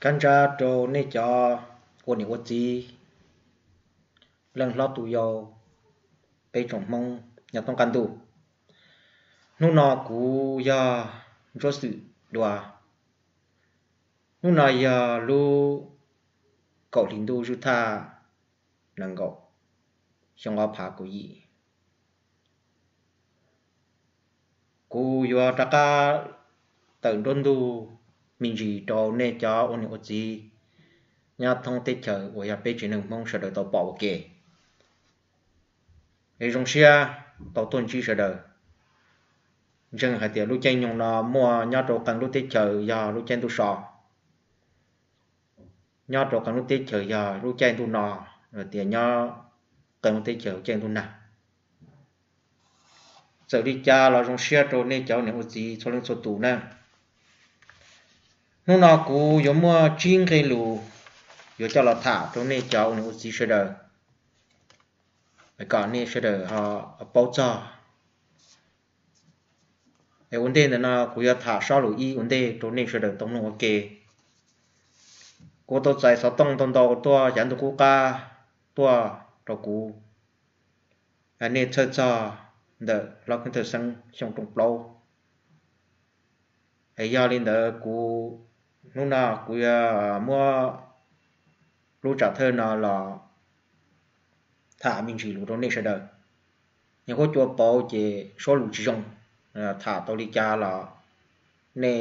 Ntsa ntsa rau nej cov ua niam ua txiv, leej hlob tus yau, peb tsoom Hmoob nyob thoob qab ntuj. Hnub no kuv yog Ntsuab Xwm Dua. Hnub no yog lub kaum hli ntuj zuj thaj nees nkaum, xyoo ob phav kaum yim. Kuv yuav rov qab tawm nruab ntug me ntsis rau nej cov ua niam ua txiv nyob thoob teb chaws uas yog peb tsev neeg Hmoob sawv daws tau pom ua ke. Es zoo siab tau tuaj ntsib sawv daws. Ntseeg hais tias lub caij nyoog no muaj nyob rau qee lub teb chaws yog lub caij ntuj so, nyob rau qee lub teb chaws yog lub caij ntuj no, tias nyob qee lub teb chaws caij ntuj nag. Txawm li cas los zoo siab rau nej cov niam ua txiv txhua leej txhua tus na. Hnub no kuv yuav muaj tsib nqe lus yuav coj los tham rau nej cov ua niam ua txiv sawv daws, kom nej sawv daws ho paub txog. Es ua ntej ntawm no kuv yuav tham sob lus ib ua ntej rau nej sawv daws tau mloog ua ke. Kuv tau txais xov tooj ntau ntau tuaj yav ntuj qub qab tuaj rau kuv, nej txhawj txog ntawm Hlob Keeb Thawj Xeeb xyoo rooj plaub. Es yog li ntawd kuv, hnub no kuv yuav muab lub tsam thawj no los tham me ntsis lus rau nej sawv daws. Yog huab cua pauv ces suab lus tsis zoo, tham tau li cas los nej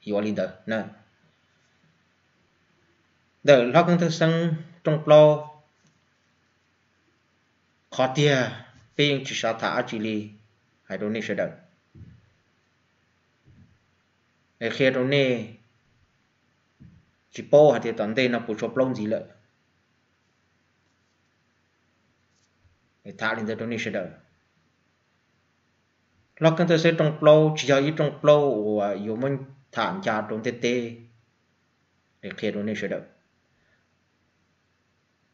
yuav li ntawd na. Ntawm Hlob Keeb Thawj Xeeb rooj plaub, qhov tiag peb yeej tsis xav tham dab tsi li, hais rau nej sawv daws. Es qhia rau nej, tsis paub hais tias tom ntej no puas tshuav plaub ntxiv lawm. Es tham li ntawd rau nej sawv daws. Hlob Keeb Thawj Xeeb rooj plaub tsis yog ib rooj plaub uas yuav muab tham nca rau ntiaj teb. Es qhia rau nej sawv daws,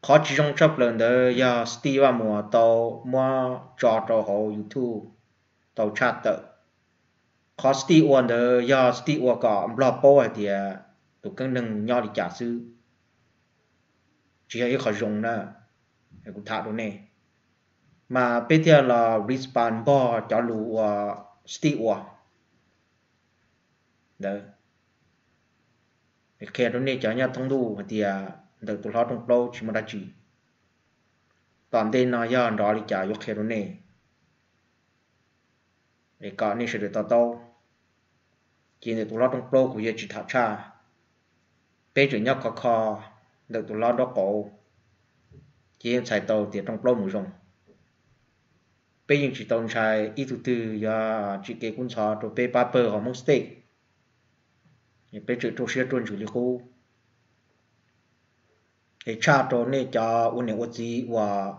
qhov tsis zoo tshaj plaws ntawd yog Steve Vaj Muas tau muab tso rau hauv YouTube tau tshaj tawm. Qhov Steve ua ntawd yog Steve ua kom Nplog paub hais tias tus keeb neeg nyob li cas xwb, tsis yog ib qho zoo na. Kuv tham rau nej, mas peb thiaj los respond npog cov lus uas Steve ua ntawd. Qhia rau nej cov nyob thoob ntuj hais tias ntawm tus hlob rooj plaub tsis muaj dab tsi. Tom ntej no yog nrov li cas yuav qhia rau nej, es kom nej sawv daws to taub. Ces ntawm tus hlob rooj plaub kuv yuav tsis tham tshaj, peb tseem nyob khov kho ntawm tus hlob nraub qaum, ces yeej txhais tau tias rooj plaub mus zoo. Peb yeej tsis tau ntshai ib tug twg yuav tsim kev kub ntxhov rau peb pab pawg hauv Hmoob State. Peb tseem ruaj siab ruaj ntsws li qub. Es tshaj rau nej cov ua niam ua txiv uas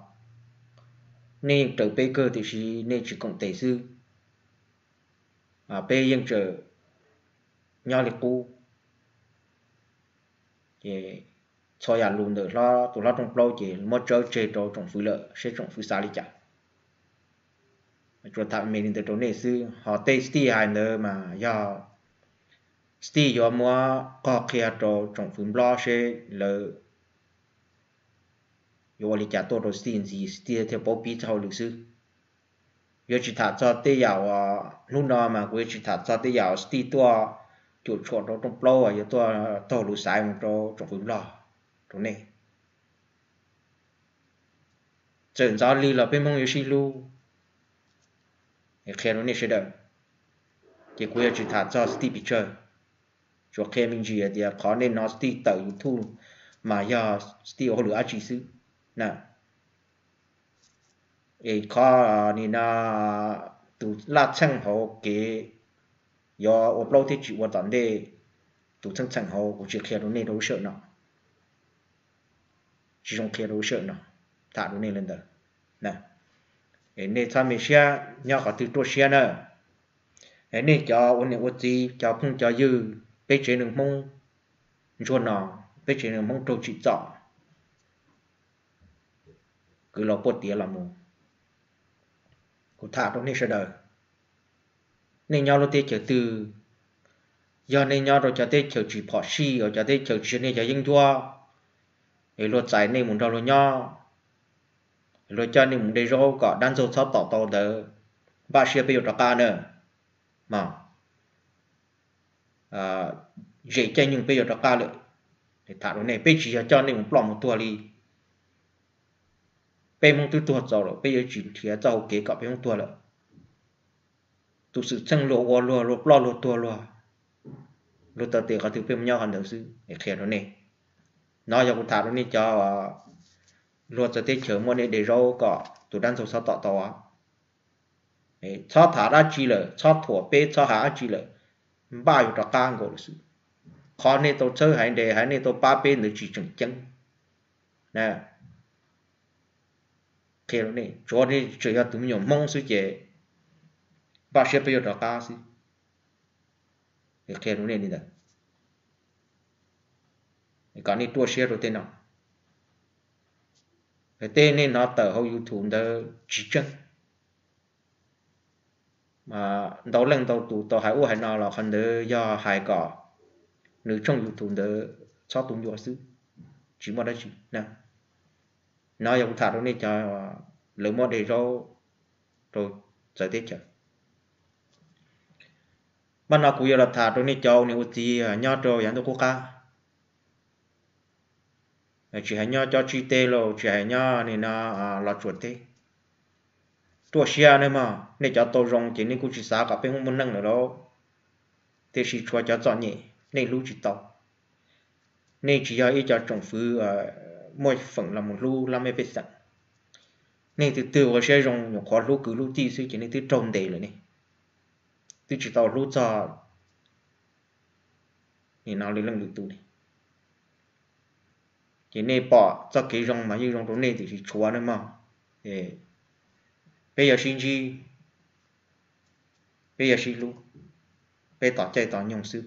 nej yeej raws peb kawg tiam sis nej tsis koom tes xwb, peb yeej tseem nyob li qub. Ces txhua yam lus ntawm tus hlob rooj plaub ces muab tsawb tseg rau tsoom fwv lawm seb tsoom fwv xav li cas. Tsuas tham me li ntawd rau nej xwb, ho tej Steve hais ntawd mas yog Steve yuav muab qog qhia rau tsoom fwv Nplog seb lawv yuav ua li cas tuaj rau Steve ntxiv, Steve thiaj paub pib txoj hauj lwm xwb. Yuav tsis tham txog tej yam uas, hnub no mas kuv yuav tsis tham txog tej yam uas Steve tuaj cuam tshuam rau rooj plaub, yuav tuaj taug lus xaiv mus rau tsoom fwv Nplog rau nej. Txawm ntxov li los peb Hmoob yuav sib hlub, qhia rau nej sawv daws. Ces kuv yuav tsis tham txog Steve pes tsawg, tsuas qhia me ntsis hais tias qhov nej hnov Steve tawm YouTube mas yog Steve ua hauj lwm dab tsi xwb na. Es qhov nim no tus laj txheej hauv kev yuav ua plaub thiab tsis ua tom ntej, tus txheej txheem hauv kuv tsis qhia rau nej rau lub sij hawm no. Tsis zoo qhia rau lub sij hawm no, tham rau nej li ntawd. Es nej txhob me siab, nyob qhov twg ruaj siab na. Es nej cov ua niam ua txiv, cov phooj cov ywg, peb tsev neeg Hmoob ntsuag no, peb tsev neeg Hmoob raug tsim txom, kwv los puag tiav los mus, kuv tham rau nej sawv daws. Nej nyob lub teb chaws twg, Yog nej nyob rau cov teb chaws tsis phom sij, cov teb chaws tsis yog nej cov yeeb ncuab, es luag txais nej mus nrog luag nyob, luag coj nej mus de zaub kom dab ntxaug txhob tom tau ntawd, npaj siab peb yuav rov qab na. Mas zem caij nyoog peb yuav rov qab lawm. Tham rau nej, peb tsis yog coj nej mus ploj mus tuag li. Peb Hmoob twb tuag txaus lawm, peb yuav tsis nrhiav txoj hau kev kom peb Hmoob tuag lawm. Tus xwm txheej luag ua luag, luag ploj luag tuag luag, luag taw tes qhov twg peb mus nyob qhov ntawd xwb. Es qhia rau nej, no yog kuv tham rau nej cov luag txawv teb chaws muab nej de zaub kom tus dab ntxaug txhob tom tau. Txhob tham dab tsi lawm, txhob thuam peb, txhob hais dab tsi lawm, npaj yuav rov qab nkaus lawm xwb. Qhov nej tau txhawb haiv nres, haiv nej tau pab peb ntawd tsis tseem ceeb. Qhia rau nej, tsuav nej tseem yog tus me nyuam Hmoob xwb ces npaj siab peb yuav rov qab xwb. Qhia rau nej li ntawd, kom nej ruaj siab rau tej no. Tej nej hnov tawm hauv YouTube ntawd tsis tseeb. Ntau leej ntau tus tau hais ub hais no los qhov ntawd yog hais kom nws tshooj YouTube ntawd txhob tu ncua xwb, tsis muaj dab tsi. No yog kuv tham rau nej cov lawv muab de zaub rau txawv teb chaws. Npaj no kuv yuav los tham rau nej cov niam ua txiv nyob rau yav ntuj qub qab, tsis hais nyob cob tsib teb los tsis hais nyob nim no Los Tsuas teb. Ruaj siab nawb mog, nej cov tau zoo ces nej kuj tsis xav kom peb Hmoob muaj neej lawm lauj. Tiam sis tshuav cov txom nyem nej hlub tsis tau. Nej tsis yog ib co tsoom fwv muaj feem los mus hlub lab mej pej xeem. Nej twg twg ua siab zoo nyuam qhuav hlub kwv hlub tij xwb ces nej twb raug ntes lawm ne, twb tsis tau hlub txog nim no li leej lwm tus li. Ces nej pom txoj kev zoo mas yeej zoo rau nej tiam sis tshuav nawb mog. Peb yuav sib ntsib, peb yuav sib hlub, peb tos caij tos nyoog xwb.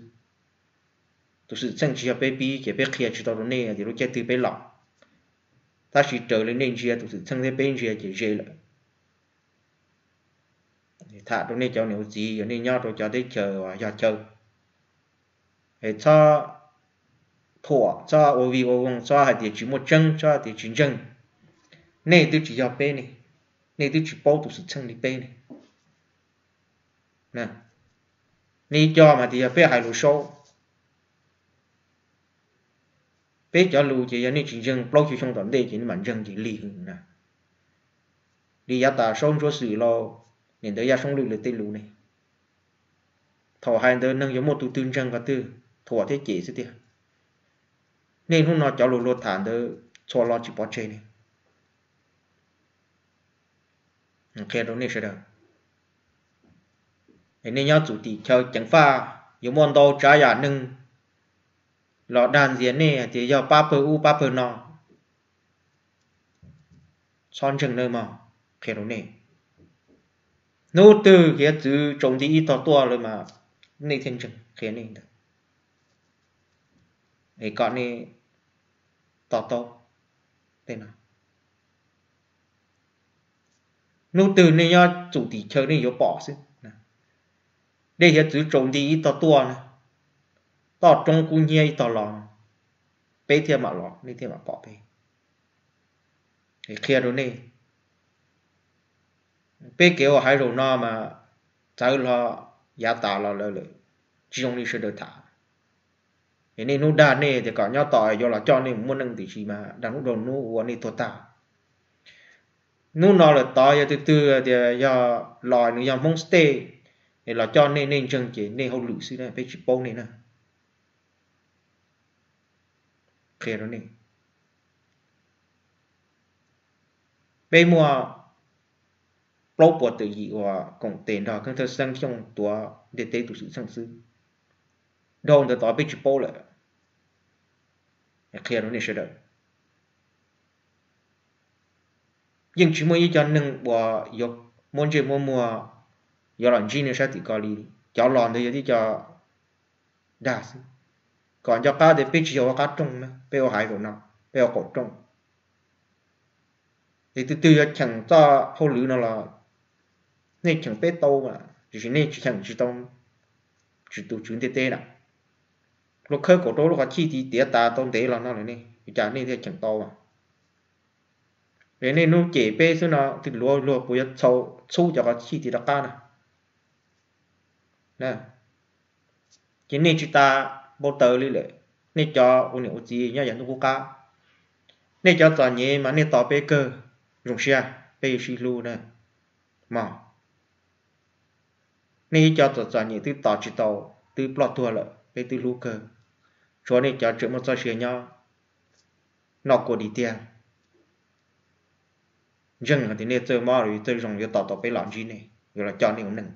Tus xwm txheej tsis yog peb pib ces peb qhia tsis tau rau nej tias lub caij twg peb los. Tab sis raws li nej ntsia tus xwm txheej thiab peb ntsia ces ze lawm. Tham rau nej cov niam ua txiv, yog nej nyob rau cov teb chaws uas yog chaw, es txhob thuam, txhob ua vig ua voog, txhob hais tias tsis muaj tseeb, txhob hais tias tsis ntseeg. Nej twb tsis yog peb ne, nej twb tsis paub tus xwm txheej li peb ne. Nej cov mas tias yog peb hais lus saub. Peb cov lus ces yog nej tsis ntseeg plaub caug xyoo tom ntej ces nej mam ntseeg ces lig na. Li yav tas Saub Ntsuab Xwm los, niam ntawd Yaj Soob Lwj lawv tej lus ne. Thaum hais ntawd neeg yuav muaj tus twg ntseeg qhov twg, thuam thiab cem xwb tiag. Nej hnub no cov lus luag tham ntawd txhua lo tsis pov tseg ne. Qhia rau nej sawv daws, nej nyob txum tim chaw ceev faj, yuav muaj ntau tsav yam neeg los dag ntxias nej hais tias yog pab pawg ub pab pawg no. Txhob ntseeg nawb mog, qhia rau nej. Hnub twg hiav txwv tsaus nti ib tog tuaj lawm mas nej thiaj ntseeg, qhia nej ntawd. Es kom nej to taub tej no. Hnub twg nej nyob txum tim chaw nej yuav pom xwb. Dej hiav txwv tsaus nti ib tog tuaj na, toj roob kub hnyiab ib tog los, peb thiaj mam los, nej thiaj mam pom peb. Qhia rau nej, peb kev ua haiv zaum no mas txawv los yav tas los lawm, tsis zoo li sawv daws tham. Es nej hnub dag nej tias kom nyob tos yuav los coj nej mus muaj neej tiam sis mas dag hnub dhau hnub ua nej tuag tag. Hnub no lawm tod yog twg twg tias yog los nws yog Hmoob State, es los coj nej, nej ntseeg ces nej hauj lwm xwb na, peb tsis paub nej na. Qhia rau nej, peb muaj plaub puas tawm yim uas koom tes nrog Keeb Thawj Xeeb Xyooj tuav ntiaj teb tus xwm txheej xwb. Dhau ntawd tod peb tsis paub lawm. Qhia rau nej sawv daws, yeej tsis muaj ib co neeg uas yuav muab ntsej muab muag yuav los ntsib nej sab tim ko li. Cov los ntawd yog tib co dag xwb. Kom nco qab tias peb tsis yog ua qab rooj na, peb ua haiv zaum no, peb ua qaum rooj. Es tus twg yuav cheem txoj hauj lwm no los nej cheem peb tau mas, tiam sis nej tsis cheem tsis tau tus tswv ntiaj teb na. luag khawb kaum rau lub qhov chij tid tiav tas tau ntev los no lawm ne, ua cas nej thiaj cheem tau? Es nej hnub cem peb xwb no twb luag luag puas yuav txhub cov qhov chij tid rov qab na? Ces nej tsis tas npau taws li lawm. Nej cov ua niam ua txiv nyob yav ntuj qub qab, nej cov txom nyem mas nej tos peb kawg. Zoo siab peb yuav sib hlub na mog. Nej ib co txom txom nyem twb tos tsis tau, twb ploj tuag lawm peb twb hlub kawg. Tshuav nej cov tseem muaj txoj sia nyob noj kua dig tiag. Ntseeg hais tias nej txawj mob los txawj zoo yuav tos tau peb los ntsib nej, yuav los coj nej ua neej.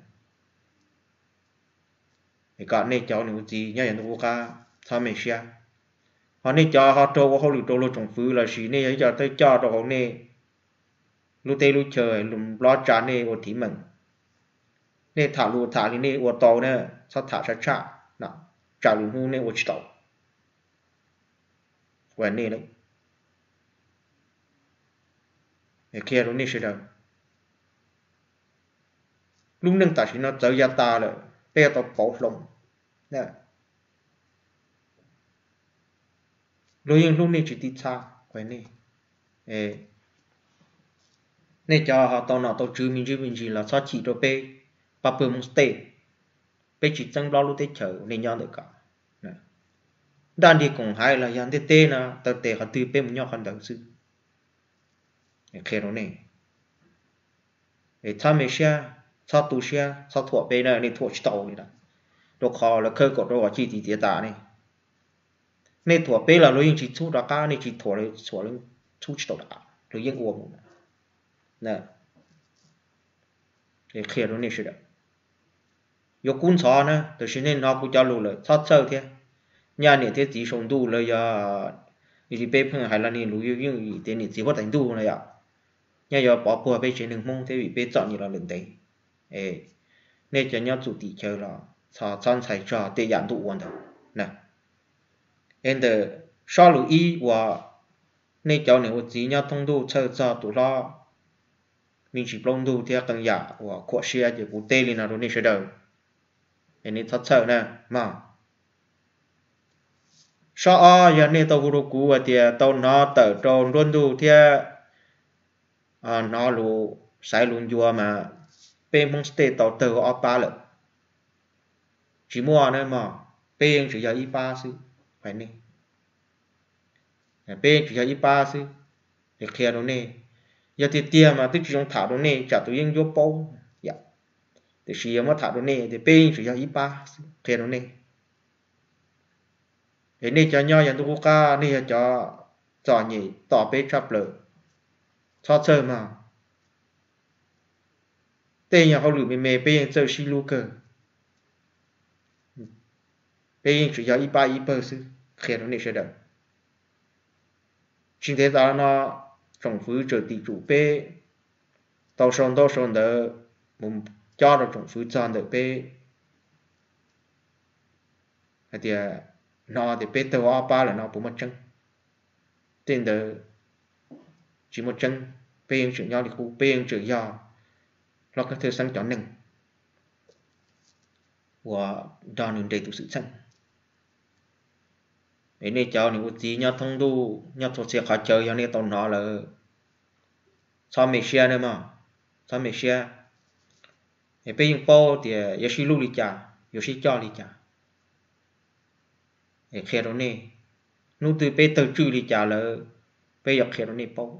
Es kom nej cov ua niam ua txiv nyob yav ntuj qub qab txhob me siab. Ho nej cov ho raug ua hauj lwm rau luag tsoom fwv lossis nej yog ib co thawj coj rau hauv nej lub teb lub chaw, lus nplob tsa nej ua thim meem. Nej tham lus tham li nej ua tau na, txhob tham sab tshaj, tsam lwm hnub nej ua tsis tau. Ua nej qhia rau nej sawv daws, lub neej tam sim no txawv yav tas lawm, peb yuav tau pauv hloov. Luag yeej hlub nej tsis tib txha. Nej cov ho tau nom tau tswv me ntsis me ntsis los txhob chim rau peb pab pawg Hmoob State. Peb tsis txeeb nplob lub teb chaws uas nej nyob ntawm ko. Nraj nrig koom haiv los yog ntiaj teb no taw tes qhov twg peb mus nyob qhov ntawd xwb. Qhia rau nej, es txhob me siab, txhob tu siab, txhob thuam peb na, nej thuam tsis tau li lawm. Rau qhov lawv khawb kaum rau qhov chij tid tiav tas ne. Nej thuam peb los luag yeej tsis txhub rov qab, nej tsis thuam los txhub tsis tau rov qab, luag yeej ua mus. Qhia rau nej sawv daws, yuav kub ntxhov na, tab sis nej hnov kuv cov lus lawm txhob txhawj thiab. Nyaj niam thiab txiv saum ntuj lawv yog, yog li peb pheej hais los niag lus yooj yim tias niam txiv huab tais ntuj no yom, nyob yuav pov puag peb tsev neeg Hmoob thiab vim peb txom nyem los lawm ntev. Es nej cov nyob txum tim chaw los txhob ntxhais txog tej yam ntuj ua ntawd na. Es ntawm sob lus ib uas nej cov niam ua txiv nyob thoob ntuj txhawj txog tus hlob me ntsis plaub ntug thiab qee yam uas khuam siab ces kuv teb li no rau nej sawv daws, es nej txhob txhawj na mog. Sob ob yog nej tau hu rau kuv hais tias tau hnov tawm rau nruab ntug thiab hnov lus xaiv lus ncua mas peb Hmoob State tau tawg ob pab lawm. Tsis muaj na mog, peb yeej tseem yog ib pab xwb. Peb yeej tseem yog ib pab xwb. Es qhia rau nej, yog tiag tiag mas twb tsis zoo tham rau nej tsam tus yeeb ncuab paub yom, tiam sis yog muab tham rau nej tias peb yeej tseem yog ib pab xwb, qhia rau nej. Es nej cov nyob yav ntuj qub qab, nej yog cov txom nyem tos peb tshaj plaws, txhob txhawj mog. Tej nyuag hauj lwm me me peb yeej txawj sib hlub kawg. Peb yeej tseem yog ib pab ib pawg xwb, qhia rau nej sawv daws. Tsis ntev tas no tsoom fwv tseem tim tsum peb, tau sau ntaub sau ntawv mus cob rau tsoom fwv txog ntawm peb hais tias hnov tias peb tawg ob pab lawm no puas muaj tseeb. Tej ntawd tsis muaj tseeb, peb yeej tseem nyob li qub, peb yeej tseem yog hlob Kab Thawj Xeeb cov neeg uas nrog nws nres tus xwm txheej. Es nej cov niam ua txiv nyob thoob ntuj nyob txhua txhia qhov chaw yog nej tau hnov lawm, txhob me siab na mog, txhob me siab. Es peb yeej paub tias yuav sib hlub li cas, yuav sib coj li cas. Es qhia rau nej, hnub twg peb tawg tswj li cas lawm, peb yuav qhia rau nej paub.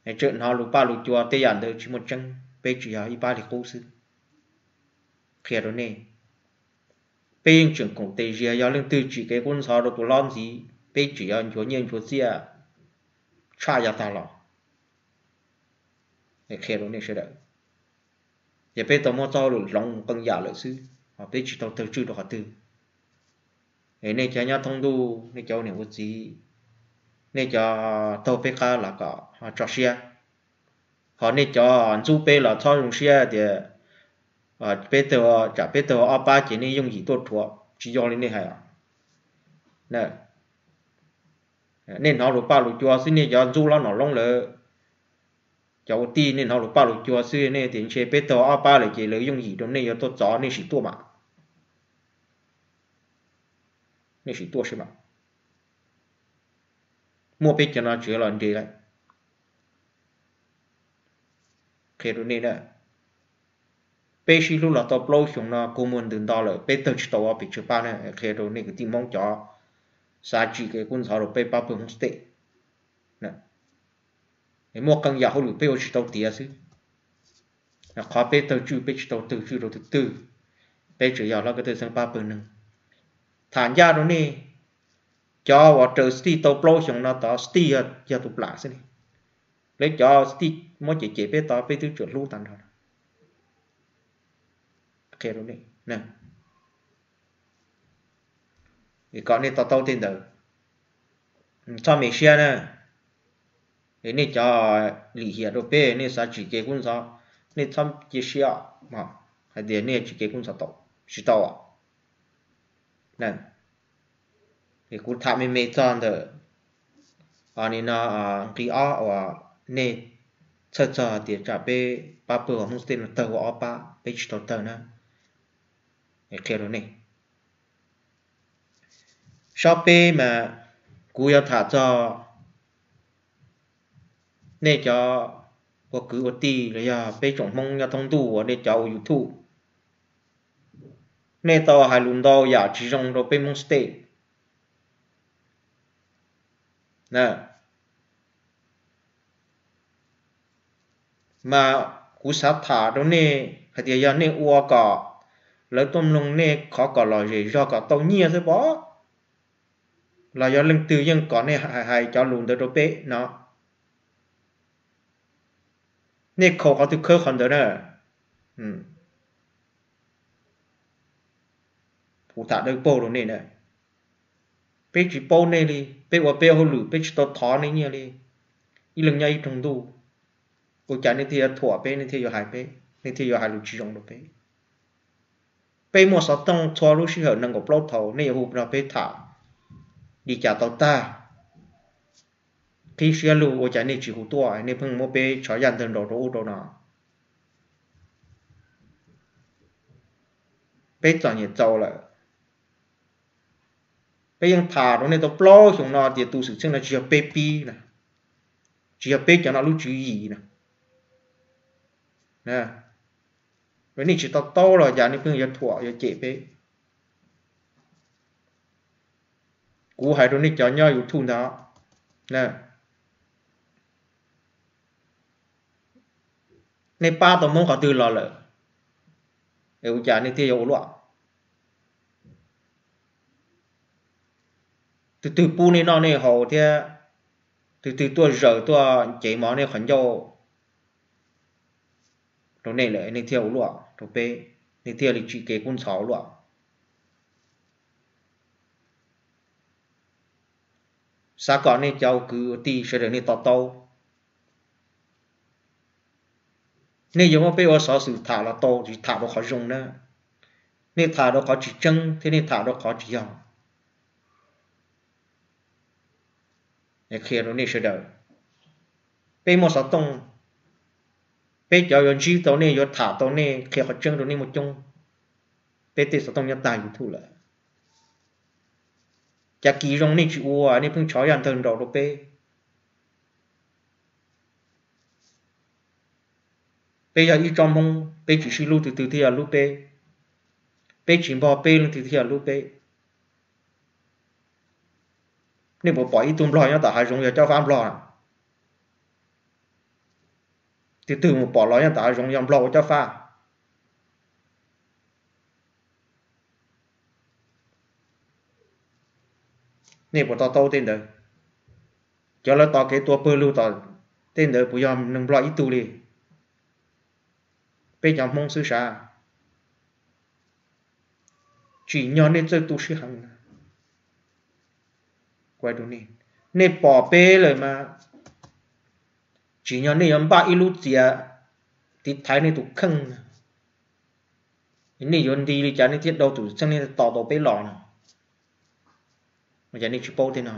Es tseem hnov lus paj lus cua tej yam ntawd tsis muaj tseeb, peb tseem yog ib pab li qub xwb. Qhia rau nej, peb yeej tseem koom tes zias, yog leej twg tsim kev kub ntxhov rau tus hlob ntxiv, peb tseem yuav nchuav nyiaj nchuav txiaj tshaj yav tag los. Qhia rau nej sawv daws, ces peb tau muab txoj hauj lwm hloov mus qee yam lawm xwb, peb tsis tau tawg tswj rau qhov twg. Es nej cov nyob thoob ntuj, nej cov niam ua txiv, nej cov taug peb qab los kom tso siab. Ho nej cov ntxub peb los txhob zoo siab tias peb tawg, tsam peb tawg ob pab ces nej yooj yim tuaj rhuav, tsis yog li nej hais. Nej hnov lus paj lus cua xwb, nej cov ntxub hlob Nom Loob lawm, cov ua tij, nej hnov lus paj lus cua xwb, nej tias ntshe peb tawg ob pab lawm ces lawv yooj yim rau nej yuav tuaj txov nej sim tuaj mas. nej sim tuaj seb mas. Muaj peb cov no tseem los nres lawm. Qhia rau nej, peb sib hlub los tau plaub xyoos no kuj muaj ntws nto lawm, peb tawg tsis tau ob pes tsawg pab na. Qhia rau nej kwv tij Hmoob cov xav tsim kev kub ntxhov rau peb pab pawg Hmoob State, muaj qee yam hauj lwm peb ua tsis tau tiav xwb. Qhov peb tawg tswj peb tsis tau tawg tswj rau tus twg, peb tseem yog hlob koj tej xeeb pab pawg neeg. Tham ncaj rau nej, cov uas raws Steve tau plaub xyoos no tod Steve yog tus plam xwb ne. Lawv cov Steve muab cem cem peb tod peb twb tseem hlub tag nrho. Qhia rau nej, kom nej to taub tej ntawd, txhob me siab na. Es nej cov lim hiam rau peb, nej xav tsim kev kub ntxhov, nej txhob cia siab hais tias nej tsim kev kub ntxhov tau, tsis tau. Es kuv tham me me txog ntawm, o, nim no nqi ob uas nej txhawj txog tias tsam peb pab pawg Hmoob State no tawg ua ob pab, peb tsis tau tawg na. Qhia rau nej, sob peb mas kuv yuav tham txog nej cov ua kwv ua tij los yog peb tsoom Hmoob nyob thoob ntuj uas nej cov ua YouTube, nej tau hais lus ntau yam tsis zoo rau peb Hmoob State. Mas kuv xav tham rau nej hais tias yog nej ua kom lawv tuaj mloog nej qhov kom lom zem zog kom tau nyiaj xwb pom, los yog leej twg yeej kom nej hais cov lus ntawd rau peb no, nej khaus qhov twg khawb qhov ntawd na. Kuv tham dawb paug rau nej na, peb tsis paub nej li, peb ua peb hauj lwm peb tsis tau thov nej nyiaj li. Ib leeg nyob ib roog ntuj, ua cas nej thiaj yuav thuam peb, nej thiaj yuav hais peb, nej thiaj yuav hais lus tsis zoo rau peb? Peb muaj xov tooj txhua lub sij hawm nees nkaum plaub thaum, nej yuav hu rau peb tham li cas tau tag. Qhib siab lug ua cas nej tsis hu tuaj, nej pheej muab peb tshov yaj ntawg nraus rau ub rau no. Peb txom nyem txaus lawm. Peb yeej tham rau nej tau plaub xyoo no tias tus xwm txheej no tsis yog peb pib na, tsis yog peb cov no lub tswv yim na. Nej tsis to taub los cas nej pheej yuav thuam yuav cem peb? Kuv hais rau nej cov nyob YouTube ntag, nej pab tau Hmoob qhov twg los lawm, es ua cas nej thiaj yuav ua luaj? Tus twg pub nej noj nej haus thiab tus twg tuaj zaws tuaj cev mov nej qhov ncauj rau nej lawm nej thiaj ua luaj rau peb, nej thiaj li tsim kev kub ntxhov ua luaj? Xav kom nej cov ua kwv ua tij sawv daws nej to taub. Nej yuav muab peb ua xov xwm tham los tau, tsis tham rau qhov zoo na. Nej tham rau qhov tsis tseeb thiab nej tham rau qhov tsis yog. Qhia rau nej sawv daws, peb muaj xov tooj, peb cov yuav ntsib tau nej, yuav tham tau nej, qhia qhov tseeb rau nej muaj coob. Peb tej xov tooj nyob tag YouTube lawm. Cas kis zoo nej tsis ua, nej pheej tshov yaj ntawg nraus rau peb. Peb yog ib tsob Hmoob, peb tsis sib hlub tus twg thiaj yog hlub peb. Peb tsis npog peb leej twg thiaj yog hlub peb. Nej puas pom ib tug nplog nyob tom hav zoov yog cob fab nplog? Tus twg mus pom los nyob tom hav zoov yog nplog ua cob fab? Nej puas to taub tej ntawd? Cov lawv tos kev tua pawg lug tom tej ntawd puas yog neeg nplog ib tug li? Peb cov Hmoob xwb sav. Tsim nyog nej txawj tu siab heev. Nej pom peb lawm mas tsim nyog nej yuav npaj ib lub txiav tiv thaiv nej tus kheej. Nej yuav nti li cas nej thiaj daug tus txheej nej tos tau peb los no? Ua cas nej tsis paub tej no?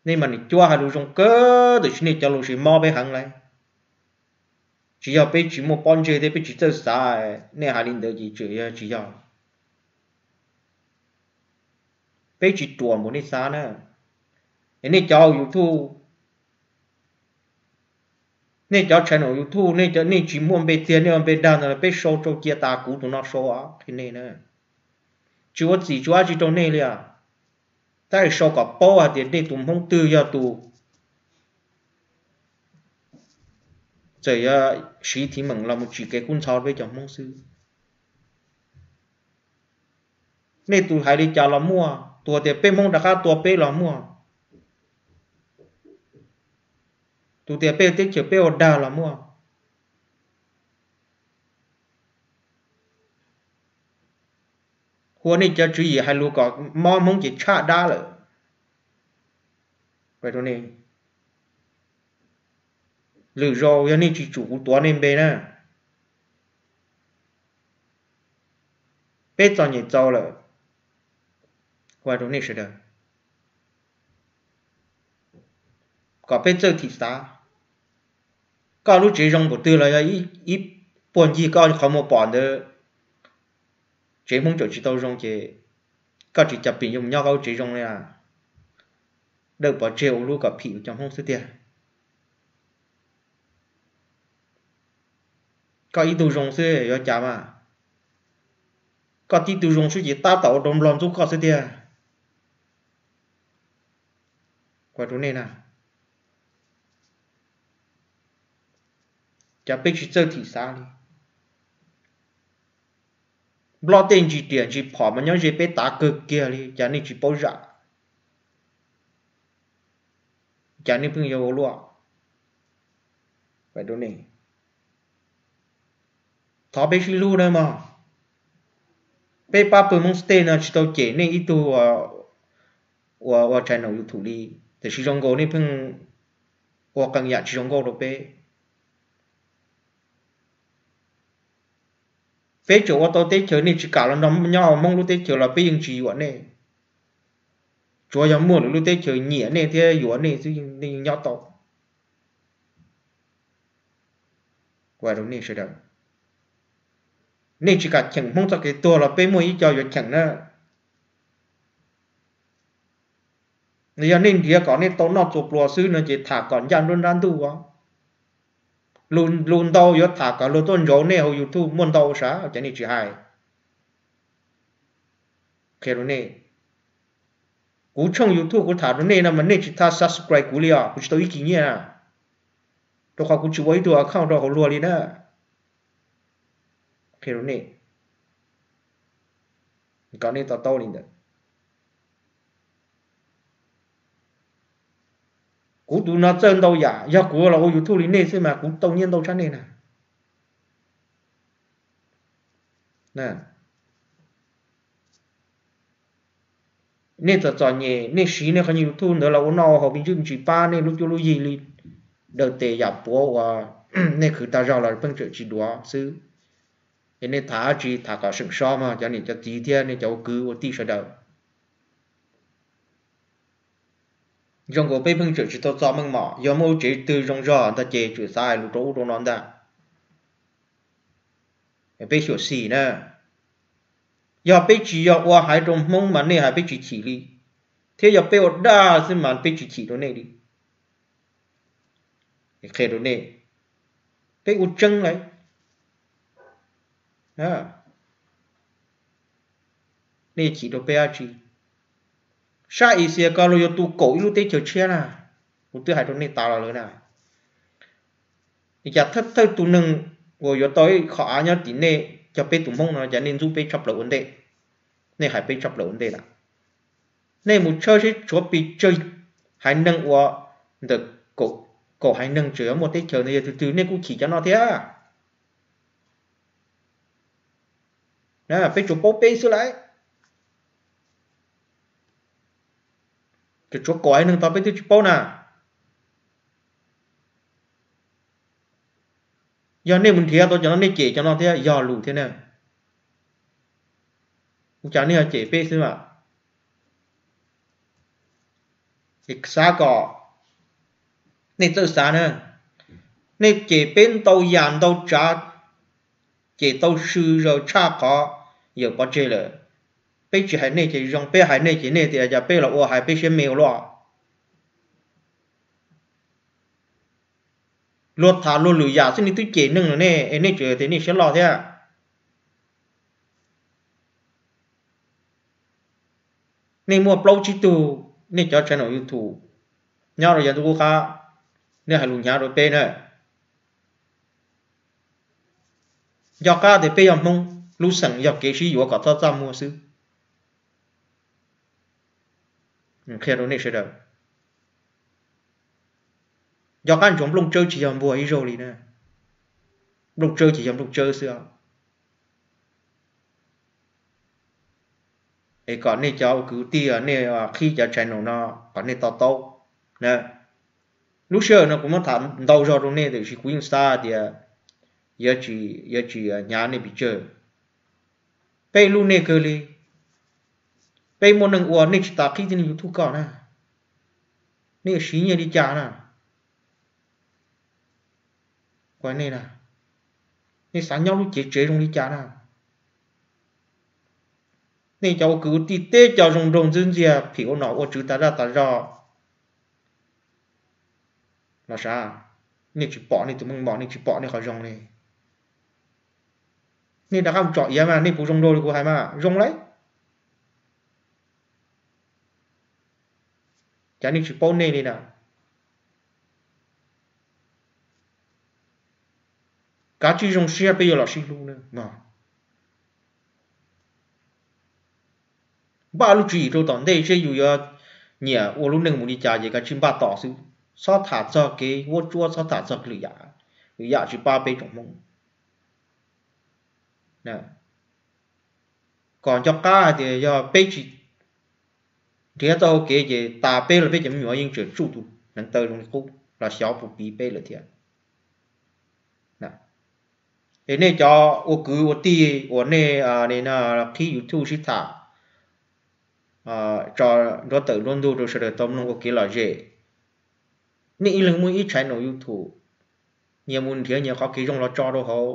Nej mas nim cuab hais lus zoo kawg, tiam sis nej cov lus tsis mob peb heev lauj. Tsis yog peb tsis muaj pob ntseg thiab peb tsis txawj xav, nej hais li ntawd ces tseem yog tsis yog. Peb tsis ruam npaum nej xav na. Es nej cov YouTube, nej cov channel YouTube, nej tsis muaj npe txiag, nej ua npe dag ntawd los peb sau rau cia tas kuv tus no sau qhia nej na. Tsis ua txim tsis ua dab tsi rau nej li os. Tab sis sau kom paub hais tias nej tus Hmoob twg yog tus txawm yog siv thim meem los mus tsim kev kub ntxhov peb cov Hmoob xwb. Nej tus hais li cas los muaj, tus tias peb Hmoob rov qab tua peb los muaj, tus tias peb teb chaws peb ua dag los muaj. Hu ua nej cov tswv yim hais lus kom mob Hmoob ces tshaj dab lawm. Lwm zaus yog nej tsis tsum kuv tuav nej npe na. Peb txom nyem txaus lawm. Hu ua rau nej sawv daws kom peb txawj thim xav. Koj lub tsev zoo npaum twg los yog ib puag ncig koj qhov muag pom ntawd tsev Hmoob tseem tsis tau zoo ces koj tsis cas pim yuav mus nyob koj lub tsev zoo li. Dawm pov tseg ua lub kom phim cov Hmoob xwb tiag. Koj ib tug zoo xwb yuav cas mas, koj tib tug zoo xwb ces tab tom ua rau Nplog ntxub koj xwb tiag. Ua rau nej na, cas peb tsis txawj thim xav li. Nplog tej ntsis riam ntsis phom mas nyob ze peb tav kawg kiag li, cas nej tsis paub zam, cas nej pheej yuav ua luaj. Thov peb sib hlub na mog. Peb pab pawg Hmoob State no tsis tau cem nej ib tug ua channel YouTube li, tiam sis zoo nkaus nej pheej ua qee yam tsis zoo nkauj rau peb. Peb tseem ua tau teb chaws, nej tsis kam los nrog nyob hauv Hmoob lub teb chaws los peb yeej tsis yuam nej. Tsuav yog muaj lwm lub teb chaws nyiam nej thiab yuav nej xwb nej yeej nyob tau. Ua rau nej sawv daws, nej tsis kam cheem Hmoob txoj kev tuag los peb muaj ib co yuav cheem na. Yog nej nrhiav kom nej tau noj txua pluas xwb no ces tham kom ncaj nruab nrab ntuj os. Lus ntau yuav tham kom luag tuaj ntsauv nej hauv YouTube muaj ntau sav ces nej tsis hais. Qhia rau nej, kuv tshooj YouTube kuv tham rau nej no mas nej tsis tha subscribe kuv li os, kuv tsis tau ib kis nyiaj na, rau qhov kuv tsis ua ib tug account rau hauv luag li na. Qhia rau nej kom nej to taub li ntawd. Kuv tus no txawj ntau yam, yog kuv los ua YouTube li nej xwb mas kuv tau nyiaj ntau tshaj nej na. Nej txom txom nyem, nej siv nej qhov YouTube ntawd los ua noj ua haus me ntsis me ntsis pab nej lub cuab lub yig li daws tes yam puav uas nej khwv tag zog los pheej tseem tsis duav xwb. Es nej tham dab tsi tham kom seem sob mog cov niam cov txiv thiab nej cov ua kwv ua tij sawv daws. Zoo nkaus peb pheej tseem tsis tau txo meej mom, yog muaj lub tsev twg zoo zog ntag ces tseem xav hais lus rau ub rau no ntag. Peb xyuam xim na, yog peb tsis yog ua haiv rau Hmoob mas nej hais peb tsis chim li, thiab yog peb ua daj xwb mas peb tsis chim rau nej li. Qhia rau nej, peb ua tseeb lawm. Nej chim rau peb dab tsi? Sab Asia ko luag yuav tu kaum ib lub teb chaws tshiab na, kuv twb hais rau nej tas los lawm na. Cas thawj thawj tus neeg uas yuav tau ib qho av nyob tim nej cov peb tus Hmoob no cas nej ntxub peb tshaj plaws ua ntej, nej hais peb tshaj plaws ua ntej na. Nej mus tshawb seb tshuav pes tsawg haiv neeg uas ntawm kaum haiv neeg tseem yuav muaj teb chaws ntawd yog twg twg nej kuj chim cov no thiab. Peb tsuas paub peb xwb lauj. Tseem tshuav kaum haiv neeg tod peb twb tsis paub na. Yog nej mus nrhiav tau cov no nej cem cov no thiab yog lus thiab na. Ua cas nej yog cem peb xwb mas? Xav kom nej txawj xav na. Nej cem peb ntau yam ntau tsav, cem tau sw zaws tshaj qhov yawm pov tseg lawm. Peb tsis hais nej ces zoo, peb hais nej ces nej tias cas peb los ua hais peb siab me ua luaj. Luag tham luag lwm yam xwb nej twb cem neeg lawm ne, es nej tseem tias nej siab loj thiab. Nej muaj plaub tsib tug nej cov channel YouTube nyob rau yav ntuj qub qab, nej hais lus hnyav rau peb na. Nco qab tias peb yog Hmoob, lub xeem yog kev sib yuav kom txhob txaj muag xwb. Qhia rau nej sawv daws, nco qab ntsoov Nplooj Tsawb tsis yog npuag ib zaug li na. Nplooj Tsawb ces yog Nplooj Tsawb xwb. Es kom nej cov ua kwv tij nej qhib cov channel no kom nej to taub na. Lub sij hawm no kuv muab tham ntau zog rau nej tiam sis kuv yeej xav tias yuav tsis, yuav tsis hnyav nej pes tsawg. Peb hlub nej kawg li. Peb muaj neeg ua, nej tsis tas qhib tib neeg YouTube kom na. Nej yuav siv nyiaj li cas na? Nej xav nyob lub cev tsev zoo li cas na? Nej cov ua kwv ua tij teb co zoo nraug ntxwb ntxiag phim ua nom ua tswv tas zaj tas zog los sav, nej tsis pom nej tus meej mom, nej tsis pom nej qhov zoo li. Nej rov qab mus tsom iav mas nej puas zoo nraug li kuv hais mas zoo lauj. Cas nej tsis paub nej li na? Kav tsij zoo siab peb yuav los sib hlub na. Npaj lub tswv yim rau tom ntej seb yus yuav nyiam ua lub neej mus li cas ces kav tsij npaj tos xwb. Txhob tham txog kev vuab tsuab, txhob tham txog lwm yam, lwm yam tsis pab peb tsoom Hmoob. Kom nco qab hais tias yog peb tsis nrhiav txoj hau kev ces tas peb los peb cov me nyuam yeej tseem tsuj tus hneev taw zoo li qub los xyov puas piv peb lawm thiab. Es nej cov ua kwv ua tij uas nej qhib YouTube sib tham tso nruab tawm nruab ntug rau sawv daws tau mloog ua kev lom zem. Nej ib leeg muaj ib channel YouTube, nyias mus nrhiav nyias qhov kev zoo los tso rau hauv,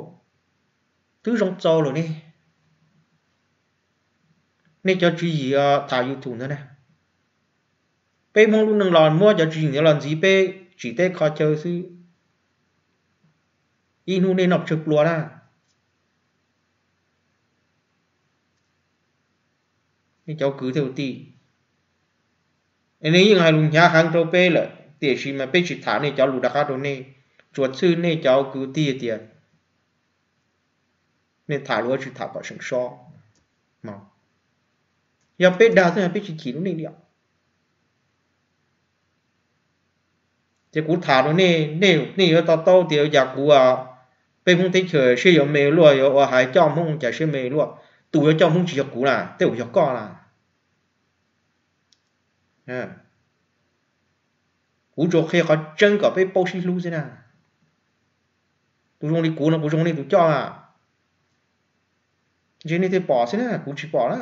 twb zoo txaus lawm ne. Nej cov tswv yim tham YouTube ntawd na, peb Hmoob lub neej los muab cov tswv yim ntawd los ntxiv peb tsim teb kho chaw xwb, ib hnub nej noj tsawg plua na. Nej cov kwv thiab ua tij, es nej yeej hais lus hnyav heev rau peb lawm tiam sis mas peb tsis tham nej cov lus rov qab rau nej, tsuas txhwj nej cov kwv tij tias nej tham lus tsis tham kom seem sob. Yog peb dag xwb peb tsis chim rau nej li os. Ces kuv tham rau nej, nej yuav to taub tias cas kuv, peb Hmoob teb chaws siab yuav me luaj, yuav ua hais coj Hmoob cas siab me luaj. Tus yuav coj Hmoob tsis yog kuv na, tej zaum yog koj na. Kuv tsuas qhia qhov tseeb kom peb paub sib hlub xwb na. Tus zoo li kuv no kuv zoo nej tus coj a. Ntshe nej thiaj pom xwb na, kuv tsis pom na.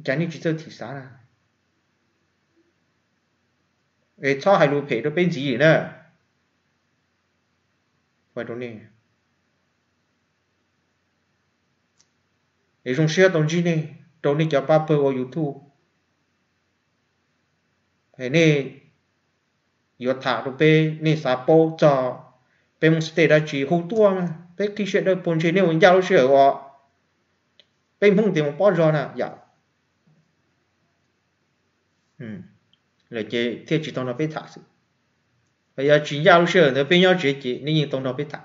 Cas nej tsis txawj thim xav na? Es txhob hais lus phem rau peb ntxiv na. Es zoo siab tau ntsib nej rau nej cov pab pawg ua YouTube. Es nej yuav tham rau peb, nej xav paub txog peb Hmoob state dab tsi hu tuaj, peb qhib siab dawb paug, ntshe nej ua ncaj lub sij hawm uas peb Hmoob tias mus pob zog na yom. Lawm ces thiaj tsis tau nrog peb tham xwb. Yog tsis ncaj lub sij hawm ntawd peb nyob tsev ces nej yeej tau nrog peb tham.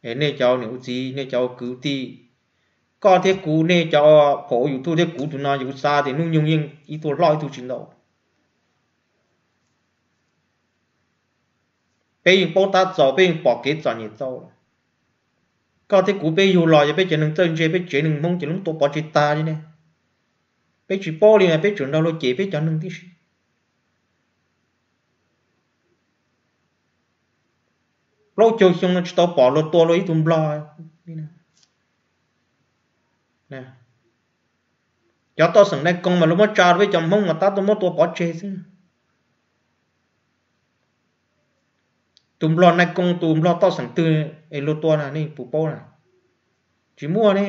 Es nej cov niam ua txiv, nej cov ua kwv tij, koj thiab kuv, nej cov pom ua YouTube thiab kuv tus no, kuv xav tias hnub nyoog yeej ib tug hlob ib tug tsis ntau. Peb yeej paub tab txaus, peb yeej pom kev txom nyem txaus lawm. Koj thiab kuv peb yug los yog peb cov neeg txawj ntse, peb tsev neeg Hmoob ces lub tua pov tseg tag li ne. Peb tsis paub li mas peb tseem nrog luag cem peb cov neeg tib si. Plaub caug xyoo no tsis tau pom luag tua luag ib tug nplog. Cov toj xeem Nais Koo mas luag muab tsa rau peb cov Hmoob mas tab tuaj muab tua pov tseg xwb. Tus nplog Nais Koo, tus nplog toj xeem twg es luag tua na, nej puas paub na? Tsis muaj ne,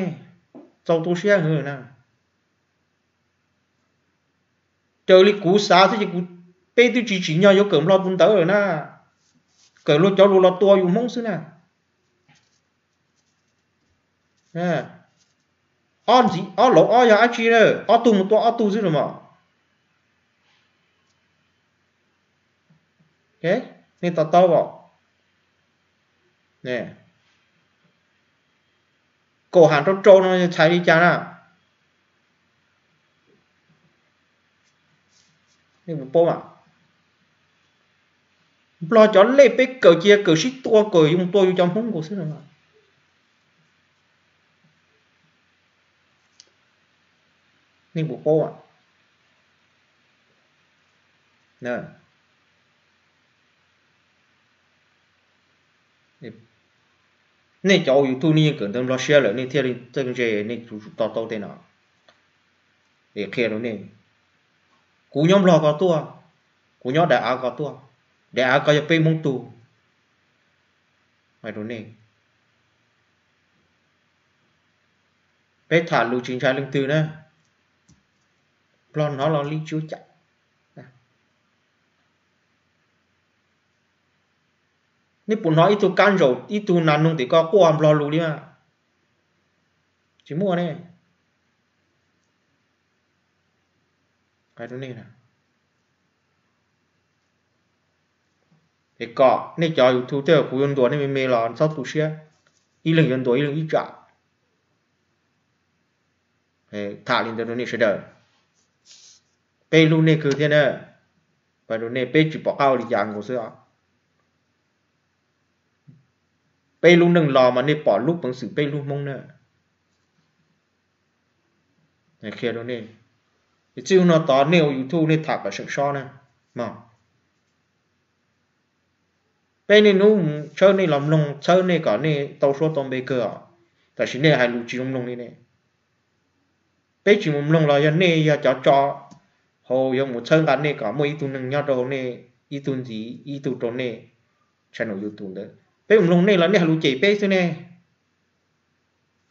txaus tu siab heev na. Raws li kuv xav xwb ces kuv, peb twb tsis tsim nyog yuav kawm Nplog tus ntawv lawm na, kawm luag cov lus los tua yus Hmoob xwb na. Ob ntxiv ob laus ob yog dab tsi na, ob tug mus tua ob tug xwb los mas. Nej to taub os. Kaum ham rau rau no txhais li cas na? Nplog cov lej peb kawm cia kawm sib tua kawm yus tua yus cov Hmoob nkaus xwb no. Nej cov ua YouTube nej yeej kawm ntawv Nplog siab lawm nej thiaj li txawj ntse nej to taub tej no. Es qhia rau nej, kuv nyob Nplog koj tuaj, kuv nyob daim av koj tuaj, daim av koj yog peb Hmoob tug. Hais rau nej, peb tham lus tsis ntshai leej twg na, Nplog hnov los li tsis ua cas. Nej puas hnov ib tug kab ntsaum ib tug nas noog tim ko quaj Nplog lus li mas? Tsis muaj ne. Es kom nej cov YouTube tej kuv yuav ntuas nej me me los txhob tu siab, ib leeg yuav ntuas ib leeg ib tsam. Tham li ntawd rau nej sawv daws, peb hlub nej kawg thiab na. Pab rau nej, peb tsis pom qab ua li cas nkaus xwb os. Peb lub neej los mas nej pom lub peev xwm peb hlub Hmoob na. Qhia rau nej, txij hnub no tod nej ua YouTube nej tham kom seem sob na mog. Peb niaj hnub tshawb nej los mloog, txhawb nej kom nej tau suab tau npe kawg os, tab sis nej hais lus tsis zoo mloog li ne. Peb tsis mus mloog los yog nej yog cov tso hauv yuav mus txhawb nqa nej kom muaj ib tug neeg nyob rau hauv nej, ib tug ntxiv ib tug rau nej channel YouTube ntawd. Peb mus mloog nej los nej hais lus cem peb xwb ne.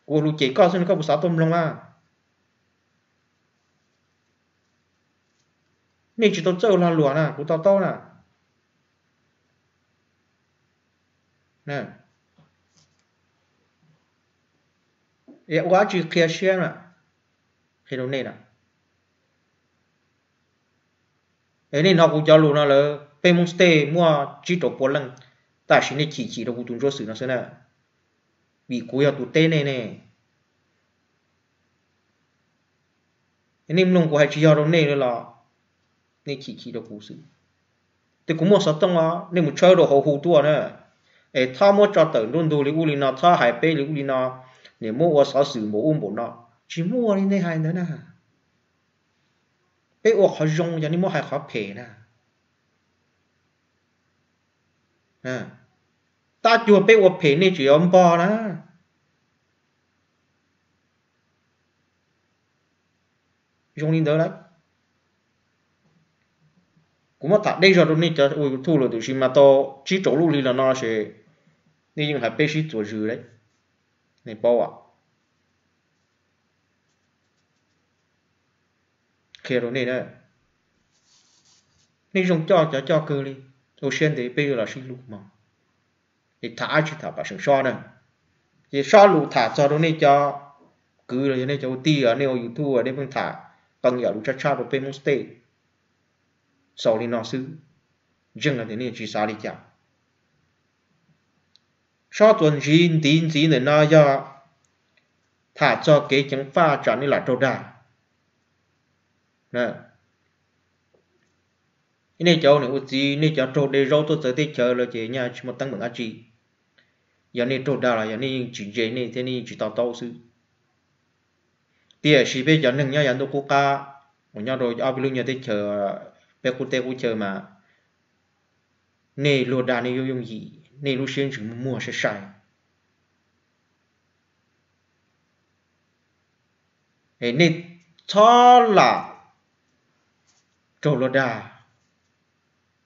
Kuv ua lus cem koj xwb ne, koj puas xav tuaj mloog na? Nej tsis tau txawj lag luam na, kuv to taub na. Ua dab tsi qhia siab na, qhia rau nej na. Es nej hnov kuv cov lus no lawm, peb Hmoob State muaj tsib rau pua leej, tab sis nej chim chim rau kuv tus ntsuab xwm no xwb na, vim kuv yog tus teb nej ne. Nej mloog kuv hais tsis yog rau nej li los nej chim chim rau kuv xwb. Ces kuv muaj xov tooj os, nej mus tshawb rau hauv hu tuaj na, es txhob muab tso tawm nruab ntug li ub li no, txhob hais peb li ub li no, niam muab ua xov xwm npaum ub npaum no. Tsis muaj li nej hais ntawd na. Peb ua qhov zoo, yog nej muab hais qhov phem na. Tab cuag peb ua phem nej tseem yuav npog na. Zoo li ntawd lawm. Kuv muab tham deb zog rau nej cov ua YouTube lawm, tiam sis mas tau tsib rau lub hli los no ces nej yeej hais peb sib txuas zws lawm, nej paub. Qhia rau nej, nej zoo coj cov coj kawg li, ua siab ntev peb yuav los sib hlub mog. Es tham dab tsi tham pam seem sob na. Ces sob lus tham txog rau nej cov kwv los yog nej cov ua tij, nej ua YouTube nej pheej tham qee yam lus tshaj tshaj rau peb Hmoob State. Xaus li no xwb, ntseeg tias nej tsis xav li cas. Sob txuas ntxiv ntxiv ntxiv ntawm no yog tham txog kev ceev faj tsam nej lam raug dag. Nej cov niam ua txiv, nej cov raug de zaub tuaj txawv teb chaws lawm ces nyaj tsis muaj teeb meem dab tsi. Yog nej raug dag los yog nej yeej tsis ntse nej thiab nej yeej tsis to taub xwb. Tiam sis peb cov neeg nyob yav ntuj qub qab uas nyob rau ob peb lub nyuag teb chaws, peb qub teb qub chaw mas nej luag dag nej yooj yooj yim, nej lub siab ntsws muag muag sai sai. Es nej txhob lam raug luag dag.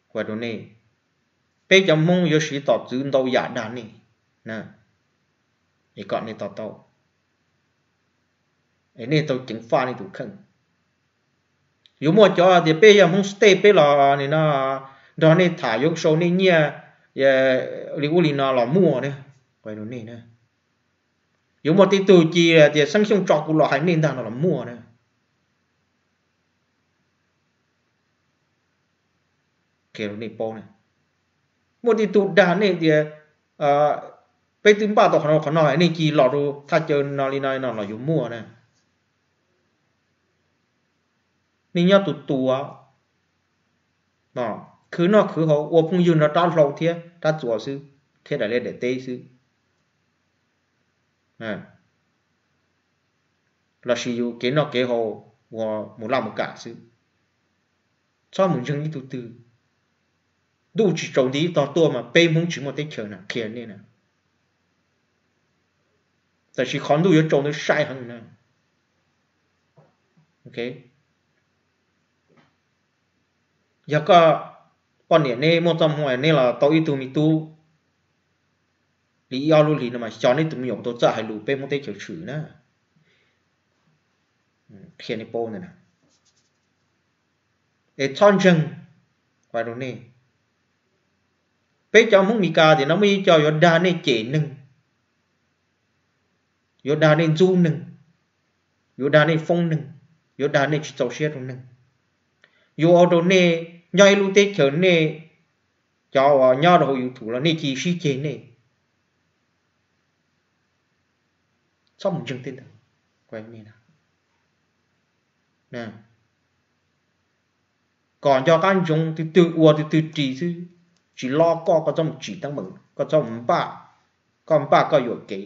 Kuv hais rau nej, peb cov Hmoob yuav siv tom txwv ntau yam dag nej, es kom nej to taub. Es nej tau ceev faj nej tus kheej. Yuav muaj cov tias peb yog Hmoob State peb los nim no nrog nej tham yuav sau nej nyiaj li ub li no los muaj na. Yuav muaj tej tug ci tias Xeeb Xyooj tso kuv los hais nej ntag no los muaj na. Muaj tej tug dag nej tias peb twb npaj tau qhov no qhov no nej ci los rau thaj chaw no li no no los yuav muaj na. Nej nyob tus tus khwv noj khwv haus ua phooj ywg nrog rab hlau thiab rab txuas xwb, thiab daim liaj daim teb xwb, lossis yus kev noj kev haus uas mus laj mus kam xwb. Txhob mus ntseeg ib tug twg. Ntuj tsis tsaus nti ib tog tuaj mas peb Hmoob tsis muaj teb chaws na, qhia nej na. Tab sis qhov ntuj yuav tsaus ntawd sai heev na. Yog koj poj niam neb muaj txoj hmoo neb los tau ib tug me tub li ib ob lub hlis no mas xyov neb tus me nyuam puas tau txawj hais lus peb Hmoob teb chaws tshwm na. Qhia nej paub ntawd na. Es txhob ntseeg, rau nej. Peb cov Hmoob Mes Kas tias no muaj ib co yuav dag nej cem neeg, yuav dag nej ntxub neeg, yuav dag nej foob neeg, yuav dag nej tsis txaus siab rau neeg, yuav ua rau nej nyob ib lub teb chaws nej cov uas nyob rau hauv YouTube los nej cia sib ceg nej. Txhob mus ntseeg tej ntawd. Kom nco qab ntsoov, tus twg ua tus twg ris xwb, tsis lob koj, koj txhob mus tsim teeb meem, koj txhob mus npaj, koj npaj koj yuam kev.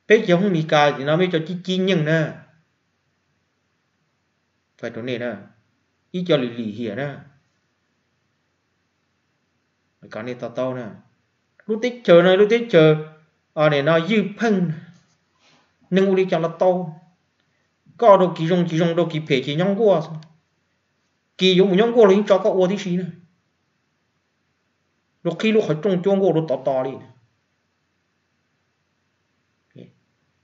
Peb cov Hmoob Mes Kas no peb cov cib cib nyeej na, rau nej na, ib co lim lim hiam na. Kom nej to taub na, lub teb chaws no lub teb chaws no ywj pheej, neeg ua li cas los tau. Koj rau kis zoo kis zoo, rau kis phem ces nyob nkuaj. Kis yuav mus nyob nkuaj los yeej tso koj ua tib si na. Rau qhib lub qhov rooj cuab nkuaj rau tod tos li.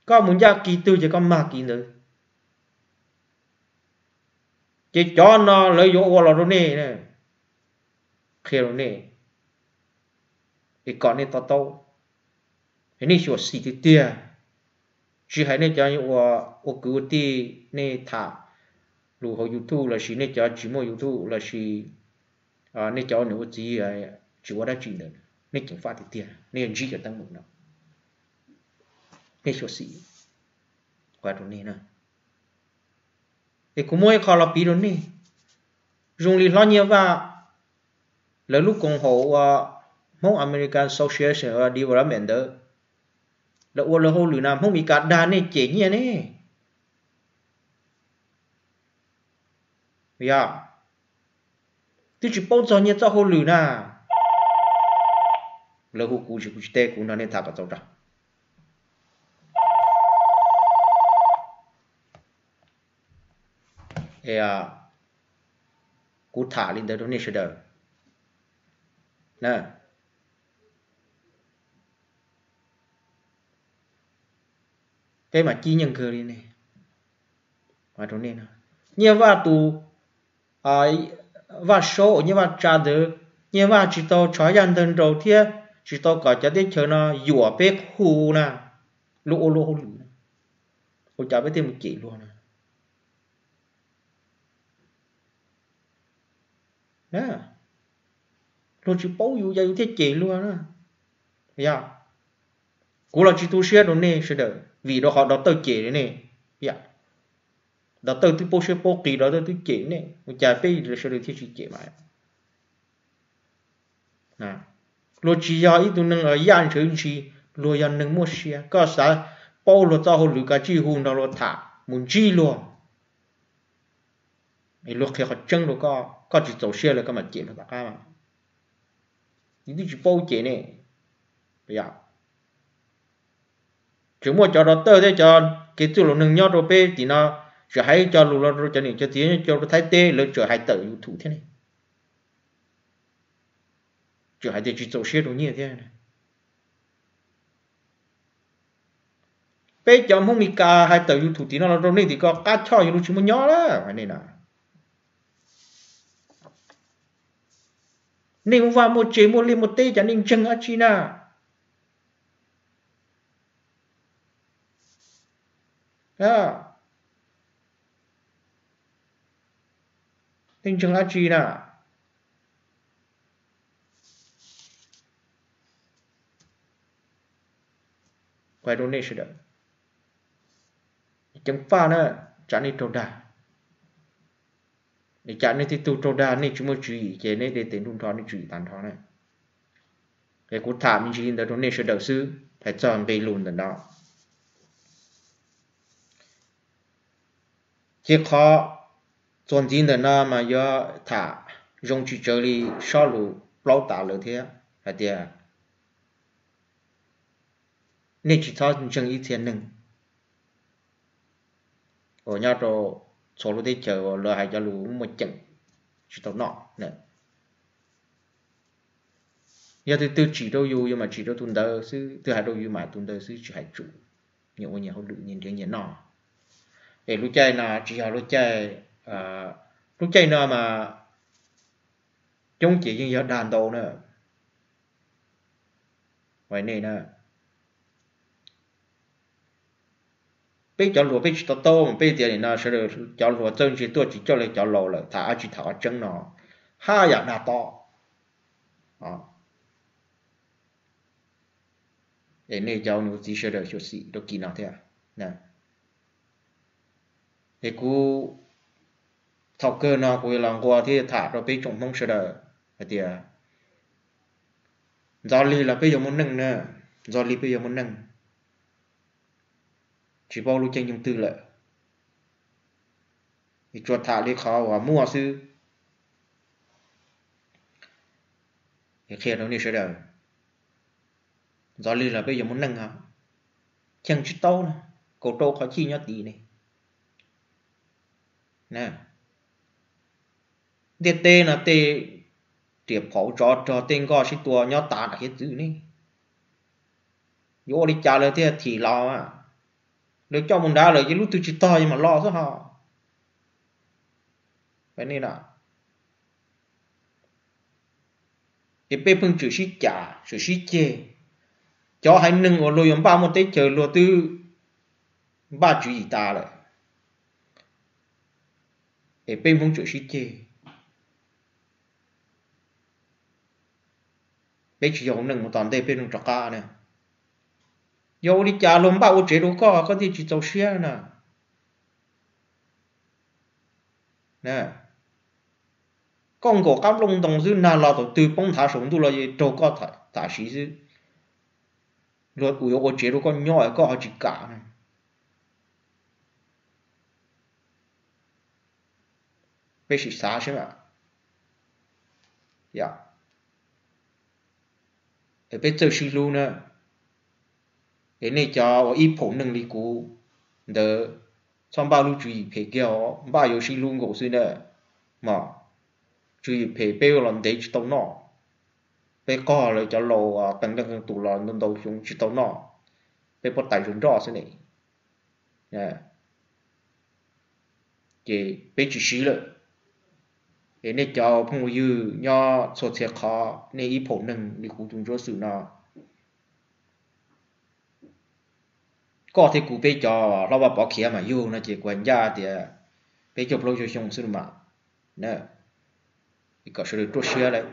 Koj mus ncaj kis twg ces koj mag kis ntawd. Ces cov no lawv yuav ua los rau nej, qhia rau nej, es kom nej to taub, es nej xyuam xim tiag tiag. Tsis hais nej cov ua kwv ua tij, nej tham lus hauv YouTube lossis nej cov tsis muaj YouTube lossis nej cov ua niam ua txiv tsis ua dab tsi ntawd, nej ceev faj tiag tiag, nej yuav ntsib cov teeb meem no. Nej xyuam xim, rau nej na. Es kuv muab ib qho los piv rau nej. Zoo li hlob Nyiaj Vaj, lawv lub koom haum ua Hmoob American Association of Development ntawd, lawv ua lawv hauj lwm na, Hmoob Mes Kas dag nej cem nyiaj ne. Yog twb tsis paub txog nyiaj txoj hauj lwm na, lawv hu kuv tsis, kuv tsis teb, kuv nrog nej tham kom txaus tso. Kuv tham li ntawd rau nej sawv daws. Peb mas cib nyeej kawg li ne. Nyiaj Vaj tus, Vaj Saub uas Nyiaj Vaj tsa ntawd, Nyiaj Vaj tsis tau tshov yaj ntawg nraus thiab tsis tau kom cov teb chaws no yuam peb hu na, luag ua luag hauj lwm, ua cas peb thiaj mus cem luag na? Luag tsis paub yus, cas yus thiaj cem luag na? Yog kuv los tsis tu siab rau nej sawv daws vim rau qhov dov tawj cem nej. Dov tawj twb paub siab paub qis, dov tawj twb cem nej, ua cas peb sawv daws thiaj tsis cem mas? Luag tsis yog ib tug neeg yaj ntshawv ntshis, luag yog neeg muaj sia. Koj xav paub luag txoj hauj lwm, kav tsij hu nrog luag tham, mus ntsib luag, es luag qhia qhov tseeb rau koj. Koj tsis txaus siab lawm koj mam cem luag tom qab. Yus twb tsis paub cem ne. Tseem muaj cov dov tawj thiab cov kev txwj laus neeg nyob rau peb tim no, tseem hais ib co lus los rau cov niam cov txiv nyob rau Thaib teb, lawv tseem hais tawm YouTube thiab ne. Tseem hais tias tsis txaus siab rau nyiaj thiab. Peb cov Hmoob Mes Kas hais tawm YouTube tim no los rau nej tim ko qab choj yus lub tsis muaj nyob lawm hais nej na. Nej muaj vaj muaj tse muaj liaj muaj teb cas nej ntseeg dab tsi na? Nej ntseeg dab tsi na? Hais rau nej sawv daws, ceev faj na, tsam nej raug dag. Cas nej tej tug raug dag nej tsis muaj tswv yim ces nej de tes nruj nrho nej tswv yim tag nrho na. Es kuv tham me ntsis li ntawd rau nej sawv daws xwb, hais txog nqe lus ntawm no. Ces qhov txuas ntxiv ntawm no mas yuav tham zoo tsis tsawg li sob lus plaub tas lawm thiab hais tias nej tsis txhob ntseeg ib txhia neeg uas nyob rau txhua lub teb chaws uas lawv hais cov lus muaj ceem tsis tau noj. Yog tus twg tsim rau yus, yus mam tsim rau tus ntawd xwb, twg hais rau yus mam tus ntawd xwb, tsis hais tsum. Nyias ua nyias hauj lwm, nyias nrhiav nyias noj. Es lub caij no tsis yog lub caij, lub caij no mas coob ces yeej yog dag ntau na. Ua nej na, peb cov hluas peb tsis to taub mas peb tias nim no sawv daws cov hluas txawj ntse tuaj tsis coj li cov laus lawm, tham dab tsi tham qhov tseeb no, haj yam dag tob. Es nej cov niam txiv sawv daws xyuam xim rau kis no thiab. Es kuv thaum kawg no kuv yuav los nqua thiab tham rau peb tsoom Hmoob sawv daws hais tias ntxov li los peb yuav muaj neej na, ntxov li peb yuav muaj neej, tsis paub lub caij nyoog twg lawm. Es tsuas tham li qhov uas muaj xwb. Es qhia rau nej sawv daws, ntxov li los peb yuav muaj neej os. Cheem tsis tau na, kaum rau qhov chij nyob tid ne. Ntiaj teb no tej riam phom tsov rog tej nkoj sib tua nyob tas nram hiav txwv ne. Yuav ua li cas lawv thiaj thim los? Lawv coj mus nrad lawm ces lub twg tsis tog ces mam los xwb ho. Es peb pheej tseem sib cam tseem sib ceg. Cov haiv neeg uas luag yuav npaj muaj teb chaws luag twb npaj tswv yim tas lawm, es peb Hmoob tseem sib ceg. Peb tsis yog hauv neeg mus tom ntej peb neeg rov qab na. Yog ua li cas luag npaj ua tsev rau koj koj thiaj tsis txaus siab na? Koj nkaum qab nplooj ntoo xwb nag los thaum twg poob nthav saum ntuj los raug koj tam sim xwb. Luag yuav ua tsev rau koj nyob koj ho tsis kam na. Peb sim xav seb, peb txawj sib hlub na. Es nej cov uas ib phaum neeg li kuv ntawd, txhob npaj lub tswv yim phem kiag os, npaj yuav sib hlub nkaus xwb na. Mas tswv yim phem peb los ntev tsis tau noj. Peb qog lawv cov laus qee leej qee tus los ntau ntau xyoo tsis tau noj, peb pob tais zog nroj xwb ne. Ces peb tsis siv lawm. Es nej cov phooj ywg nyob txhua txhia qhov, nej ib phaum neeg li kuv tus Ntsuab Xwm no, koj thiab kuv peb cov hlob Vaj Pov khiav mas yug no ces kuv hais ncaj tias peb coj plaub caug xyoo xwb mas, kom sawv daws ruaj siab lawm.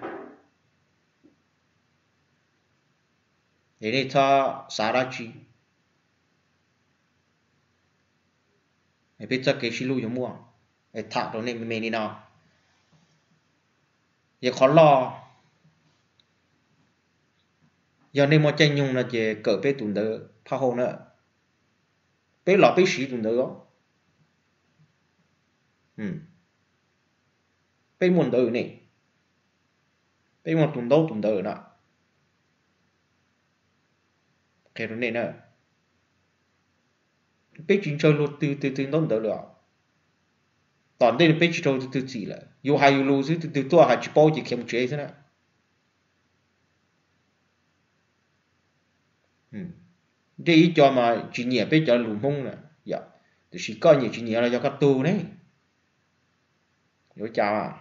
Es nej txhob xav dab tsi. Peb txoj kev sib hlub yuav muaj. Tham rau nej me me li no. Ces qhov loj, yog nej muaj caij nyoog no ces kawm peb tus ntawv phaj hauj na. Peb los peb siv tus ntawv. Peb muaj ntawv ne, peb muaj tus ntaub tus ntawv na. Qhia rau nej na, peb tsis ntshaw luag twg twg twg ntaub ntawv lawm. Tom ntej no peb tsis raug twg twg txim lawm, yus hais yus lus xwb, twg twg tuaj hais tsis paub ces khiav mus tsev xwb na. Ntshe ib co mas tsis nyiam peb cov lus Hmoob na, yog, tiam sis koj nyiam tsis nyiam los yog koj tug ne. Yuav cas,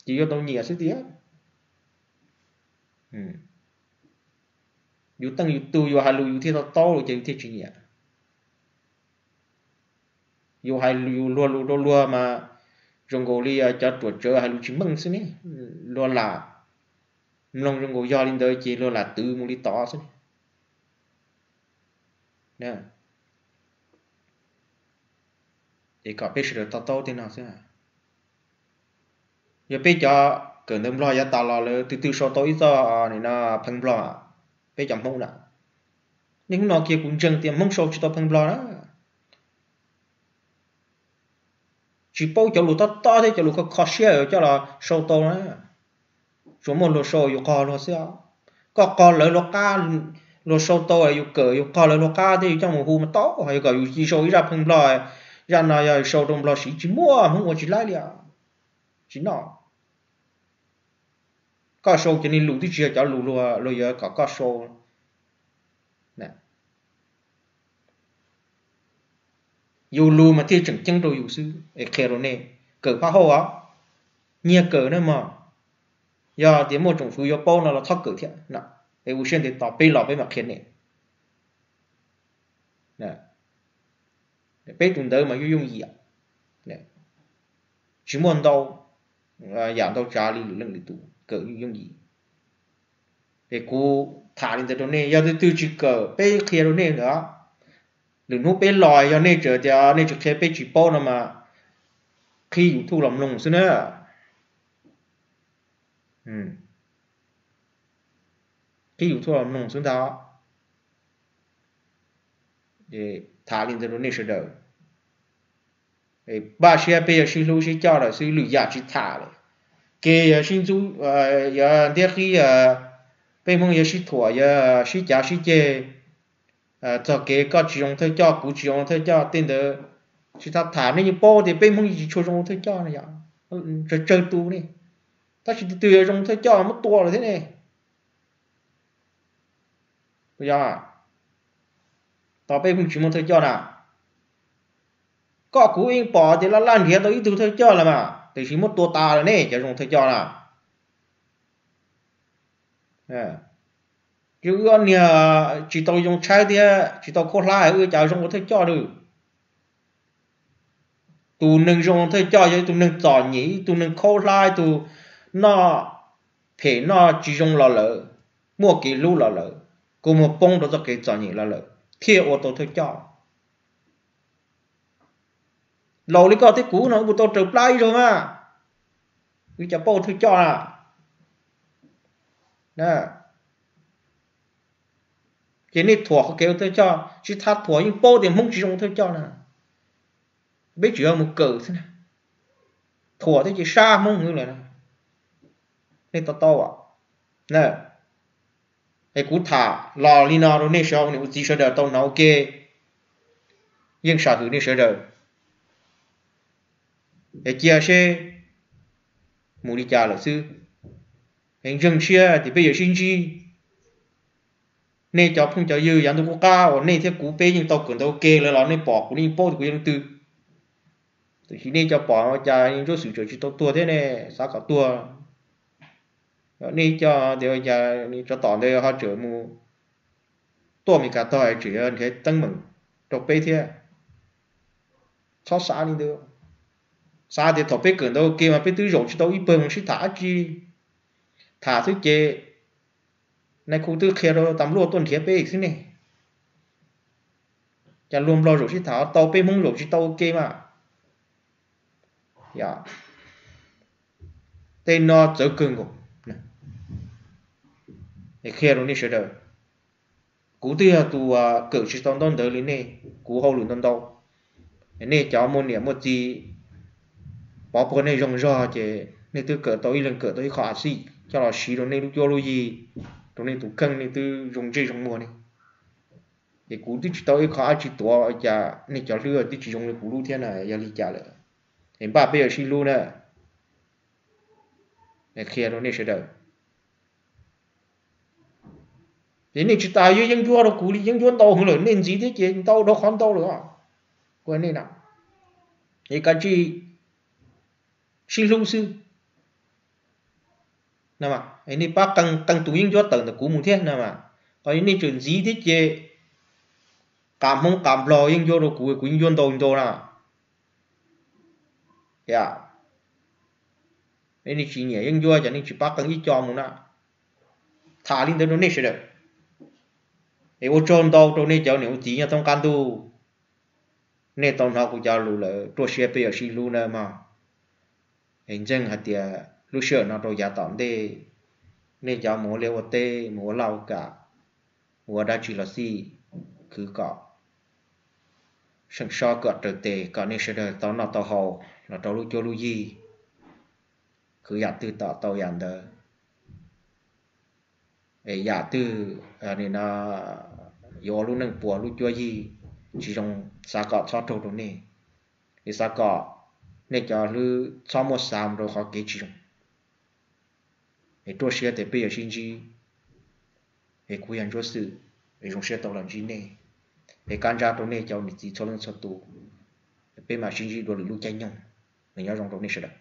ces yuav tau nyiam xwb tiag. Yus teej yus tug yus hais lus yus thiaj to taub los ces yus thiaj tsis nyiam. Yus hais yus luag lus rau luag mas zoo nkaus li cov ruam tsawv hais lus tsis meej xwb ne. Luag lam mloog zoo nkaus yog li ntawd ces luag lam twv mus li tod xwb. Es kom peb sawv daws to taub tej no xwb. Yog peb cov kawm ntawv Nplog yav tas los lawv twb twb sau tau ib txoj no pheej Nplog, peb cov Hmoob na. Niaj hnub no kiag kuv ntseeg tias Hmoob sau tsis tau pheej Nplog na. Tsis paub cov lus tob tob thiab cov lus kho kho siab coj los sau tau na. Tsuas muaj luag sau yus qog luag xwb. Koj qog lawv luag qab, luag sau tau yus kawm yus qog lawv luag qab thiab yus coj mus hu mas tau, yog kom yus cia sau ib zaj pheej Nplog, zaj no yog sau rau Nplog siv tsis muaj Hmoob ua tsis laib li. Tsis noj. Koj sau cov niag lus twb tsis yog cov lus luag yuav kom koj sau. Yus lus mas thiaj tseem ceeb rau yus xwb es qhia rau nej, kawm phab hauj os, nyiag kawm na mog. Yog tias muaj tsoom fwv yuav paub no los txhob kawm thiab, es ua siab ntev tos peb los peb mam qhia nej. Peb tus ntawv mas yooj yooj yim, tsis muaj ntau yam ntau tsav li lwm leej lwm tus, kawm yooj yooj yim. Es kuv tham li ntawd rau nej, yog twg twg tsis kawm peb qhia rau nej lawm. Lwm hnub peb los yog nej tseem tias nej tsis qhia peb tsis paub no mas qhib YouTube los mloog xwb na. Qhib YouTube los mloog xwb ntag. Tham li ntawd rau nej sawv daws. Npaj siab peb yuav sib hlub sib coj lawm xwb, lwm yam tsis tham lawm. Kev yuav sib ntxub, yuav ntiab qhib, peb Hmoob yuav sib thuam, yuav sib cav sib ceg. Txog kev koj tsis zoo thawj coj kuv tsis zoo thawj coj tej ntawd tsis txhob tham. Nej yeej paub tias peb Hmoob yeej tsis tshua zoo thawj coj no yom, tsawg tsawg tus ne. Tab sis tus twg yuav zoo thawj coj muab tua lawm thiab ne. Yog, tos peb Hmoob tsis muaj thawj coj na. Koj kuv yeej pom tias laj laj nrhiav tau ib tug thawj coj lawm mas tiam sis muab tua tas lawm ne, cov zoo thawj coj na. Wb ob niag tsis tau zoo tshaib thiab tsis tau khaub hlab wb cas zoo ua thawj coj lawm. Tus neeg zoo thawj coj yog ib tug neeg txom nyem, ib tug neeg khaub hlab, ib tug noj phem noj tsis zoo los lawm, muaj kev hlub los lawm, kua muag poob rau txoj kev txom nyem los lawm thiaj ua tau thawj coj. Laus li koj thiab kuv no wb puas tau raws plab ib zaug mas, wb cas paub thawj coj na. Ces nej thuam qhov kev ua thawj coj, tsis txhob thuam, yeej paub tias Hmoob tsis zoo thawj coj na. Peb tsuas yog mus kawm xwb na, thuam thiab ces sab Hmoob lawm. Nej to taub, es kuv tham los li no rau nej sawv daws, ua niam ua txiv sawv daws tau hnov ua ke, yeej sam hwm nej sawv daws. Es cia seb mus li cas lawm xwb. Es ntseeg siab tias peb yuav sib ntsib. Nej cov phooj cov ywg yav ntuj qub qab uas nej thiab kuv peb yeej tau kawm ntawv ua ke lawm los nej pom kuv nej yeej paub tias kuv yog leej twg. Tiam sis nej cov pom cas Ntsuab Xwm tseem tsis tau tuag thiab ne, xav kom tuag. Nej cov tias cas tsov tom ntawd ho tseem mus tuaj Amelikas tog es tseem yuav nrhiav teeb meem rau peb thiab. Txhob xav li ntawd. Xav tias thaum peb kawm ntawv ua ke mas peb twb zaum tsis tau ib pawg mus sib tham dab tsi. Tham xwb ces nais khu twb qhia rau tas luaj tuaj nrhiav peb xwb ne. Cas luag Nplog zaum sib tham tau, peb Hmoob zaum tsis tau ua ke mas. Tej no txawv kawg nkaus. Qhia rau nej sawv daws, kuv twb yog tus kawm tsis tau ntaub ntawv li nej, kuv hauj lwm ntau ntau. Nej cov muaj niam muaj txiv, pov puag nej zoo zog ces nej twb kawm tau ib leeg kawm tau ib qho a xij coj los siv rau nej lub cuab lub yig, rau nej tus kheej, nej twb zoo ntsej zoo muag ne. Ces kuv twb tsis tau ib qho dab tsi tuav, cas nej cov hlwb twb tsis zoo li kuv lub thiab na, yog li cas lawm? Es npaj peb yuav sib hlub na. Qhia rau nej sawv daws. Ces nej tsis tas yuav yeeb ncuab rau kuv li, yeeb ncuab ntau heev lawm, nej ntxiv thiab ces ntau dhau qhov ntau lawm. Kuv hais nej na, es kav tsij sib hlub xwb na, es nej pab qee tus yeeb ncuab tawm ntawm kuv mus thiab na mas, ho yog nej tseem ntxiv thiab ces qam Hmoob qam Nplog yeeb ncuab rau kuv, kuv yeeb ncuab ntau ntau na. Nej tsis nyiam yeeb ncuab ces nej tsis pab qee ib co mus na. Tham li ntawd rau nej sawv daws, es ua tsaug ntau rau nej cov niam ua txiv nyob thoob qab ntuj. Nej tau hnov kuv cov lus lawm, ruaj siab peb yuav sib hlub na mog. Es ntseeg hais tias lub sij hawm no rau yav tom ntej, nej cov mus ua liaj ua teb, mus ua laj ua kam, mus ua dab tsi los xij, khwv kom seem sob kom raws tes, kom nej sawv daws tau noj tau haus los rau lub cuab lub yig, khwv yam twg tom tau yam ntawd. Es yam twg yuav ua lub neej puas lub cuab yig tsis zoo, xav kom txhob raug rau nej, es xav kom nej cov hlwb txhob muab xav mus rau qhov kev tsis zoo. Es ruaj siab tias peb yuav sib ntsib, es kuv yog Ntsuab Xwm, es zoo siab tau los ntsib nej, es kab ntsab rau nej cov niam txiv txhua leej txhua tus, peb mam sib ntsib dua lwm lub caij nyoog. Nyob zoo rau nej sawv daws.